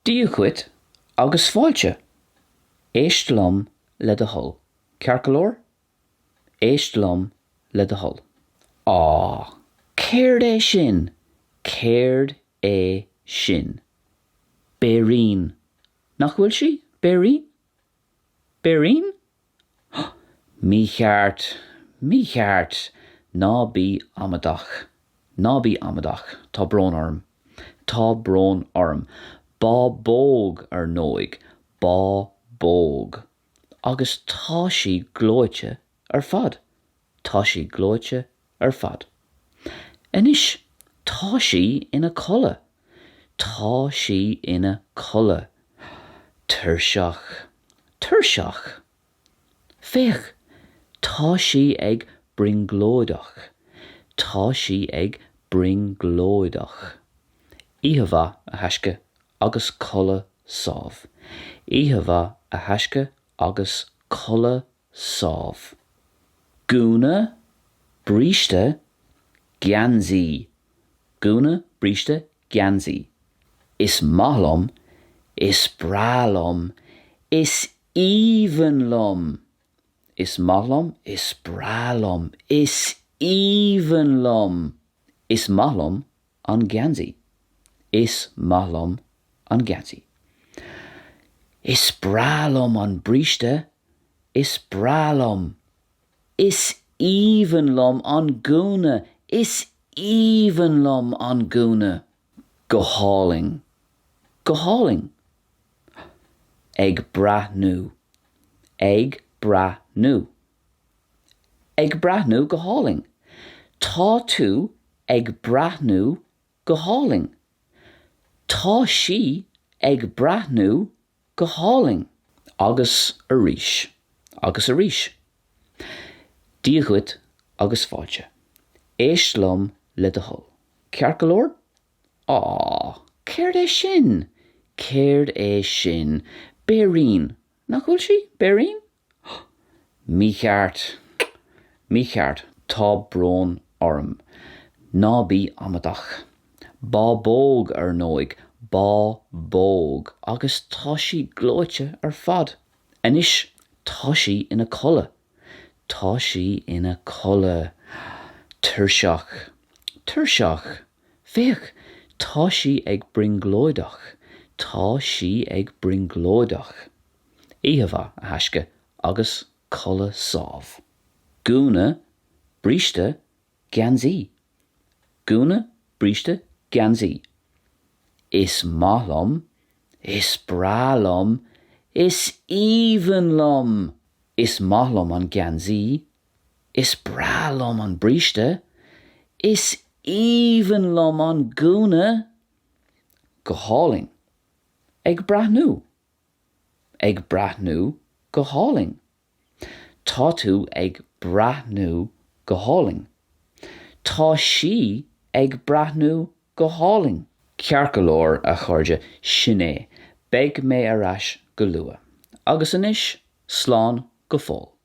Dia dhuit agus fáilte! Éist liom le do thoil. Ceart go leor? Éist liom le do thoil. Á, céard é sin? Céard é sin? Béirín. Nach bhfuil sí? Béirín? Béirín? Mícheart! Mícheart! Ná bí amadach. Ná bí amadach. Tá brón orm. Tá brón orm. Bábóg, ar ndóigh. Bábóg. Agus tá sí gleoite ar fad. Tá sí gleoite ar fad. Anois, tá sí ina codladh. Tá sí ina codladh. Tuirseach. Tuirseach. Féach! Tá sí ag brionglóideach. Tá sí ag brionglóideach. Oíche mhaith, a thaisce, agus codladh sámh. Oíche mhaith, a thaisce, agus codladh sámh. Gúna, bríste, geansaí. Gúna, bríste, geansaí. Is maith liom, is breá liom, is aoibhinn liom. Is maith liom, is breá liom, is aoibhinn liom. Is maith liom an geansaí. Is maith liom an geansaí. Is breá liom an bríste. Is breá liom. Is aoibhinn liom an gúna. Is aoibhinn liom an gúna. Go hálainn. Go hálainn. Ag breathnú. Ag breathnú. Ag breathnú go hálainn. Tá tú ag breathnú go hálainn. Tá sí ag breathnú go hálainn. Agus arís. Agus arís. Dia dhuit agus fáilte. Éist liom le do thoil. Ceart go leor? Á, céard é sin? Céard é sin? Béirín. Nach bhfuil sí? Béirín? Mícheart. Mícheart. Tá brón orm. Ná bí amadach. Bábóg, ar ndóigh. Bábóg. Agus tá sí gleoite ar fad. Anois, tá sí ina codladh. Tá sí ina codladh. Tuirseach. Tuirseach. Féach! Tá sí ag brionglóideach. Tá sí ag brionglóideach. Oíche mhaith, a thaisce, agus codladh sámh. Gúna, bríste, geansaí. Gúna, bríste, geansaí. Is maith liom. Is breá liom. Is aoibhinn liom! Is maith liom an geansaí. Is breá liom an bríste. Is aoibhinn liom an gúna. Go hálainn. Ag breathnú. Ag breathnú go hálainn. Tá tú ag breathnú go hálainn. Tá sí ag breathnú go hálainn. Ceart go leor, a chairde, sin é. Beidh mé ar ais go luath. Agus anois, slán go fóill.